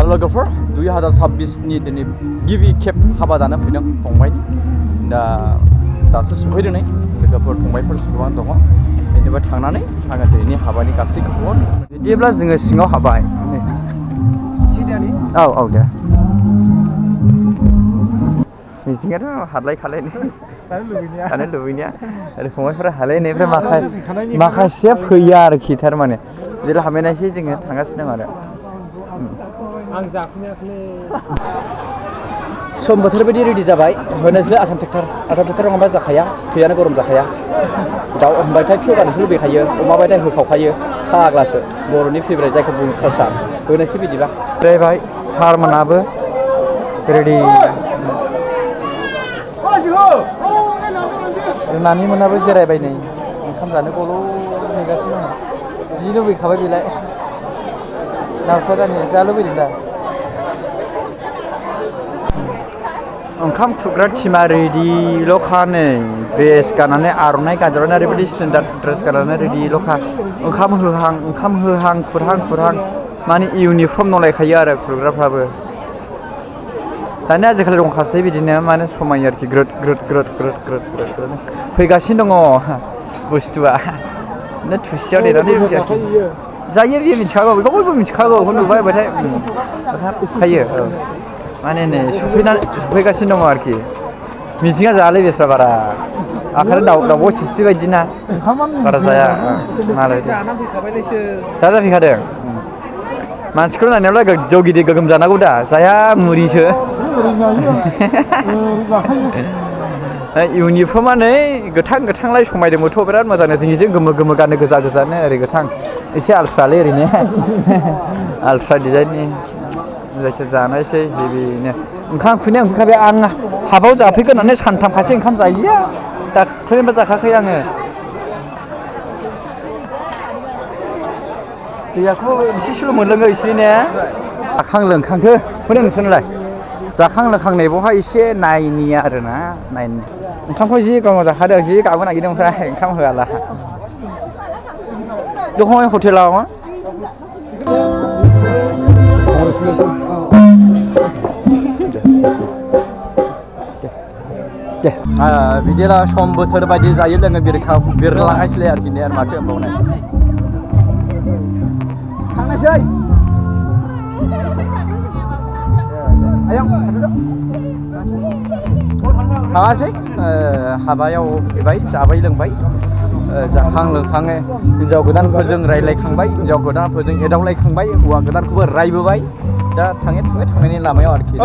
लोगोफोर 2026नि दिनै गिबि खेब हाबा जानो फैदों फंबायनि दासो सफैदों नै लोगोफोर फंबायफोर गोबां दङ बेनिफ्राय थांनानै आङो दिनैनि हाबानि गासैखौबो बिदिब्ला जोङो सिङाव हाबबाय औ दे मिजिङाथ' हादलायखालायनो थानो लुबैनाया आरो फंबायफोरा हालायनायनिफ्राय माखासेया फैया आरोखि थारमाने जेला हाबनायसै जोङो थांगासिनो दं आरो आं जाफैनायाखैलै सम बोथोर बायदि रेडि जाबाय होनोसैलाय आसाम ट्रेक्टर नङाबा जाखाया थैयानो गरम जाखाया दाउ हमबायथाय फिउ गानोसो लुबैखायो अमा बायथाय होखावखायो फाग्लासो बर'नि फेभरेट जायखौ बुङो कालसार होनोसै बिदिबा जाहैबाय सारमोनाबो रेडि नानि मोनाबो जिरायबाय नै ओंखाम जानो गल' नेगासिनो दङ जि लुबैखाबाय बेलाय नावसा रानि जा लुबैदों दा ओंखाम खुरग्रा टिमा रेडिल'खा नै ड्रेस गाननानै आर'नाइ गानजोबनानै ओरैबायदि स्टेन्डार्ड ड्रेस गाननानै रेडिल'खा ओंखाम होहां खुरहां माने इउनिफर्म नलायखायो आरो खुरग्राफ्राबो दानिया आजिखालि दंखासै बिदिनो माने समायो आरोखि ग्रोद फैगासिनो दङ बुस्थुआ थुसियाव देनानै जायो बियो मिथिखागौ बेखौ बयबो मिथिखागौ बेखौ नुबाय बाथाय फैयो माने नै सफैगासिनो दङ आरोखि मिजिङा जायालै बेस्रा बारा आखायनो दाउब' सिस्रि बायदिना बारा जाया मालाय दा जाफैखादों मानसिखौ नायनायावलाय गोजौ गिदिर गोगोम जानांगौ दा जाया मुरिसो इउनिफर्मआ नै गोथांलाय समायदोंमोनथ' बिराद मोजांनो जोंनिजों गोमो गानो गोजानो ओरै गोथां एसे आलस्रालै ओरैनो आलस्रा डिजाइननि जायखिया जानायसै हेभिनो ओंखाम खुरनाया उखैखाबाय आं हाबायाव जाफैगोन होननानै सानथामखासो ओंखाम जायैया दाख्लैनिफ्राय जाखायाखै आङो दैयाखौ एसेल' मोनलोङो एसे ने जाखां लोंखांखो फैदों नोंसोरनालाय जाखां लोंखां नै बावहाय एसे नायनि आरोना नायनि ओंखामखौ जि गाव जाखादों जि गाबो नागिरदों ओमफ्राय ओंखाम होआला दहाय हटेलाव दे बिदिला सम बोथोर बायदि जायो लोङो बिरलांनायसैलाय आरोखि ने माथो होनबावनाय थांनोसै थाङासै हाबायाव फैबाय जाबाय लोंबाय जाखां लोंखाङै हिन्जाव गोदानफोरजों रायज्लायखांबाय हिन्जाव गोदानफोरजों एदावलायखांबाय हौवा गोदानखौबो रायबोबाय दा थाङै थांनायनि लामायाव आरोखि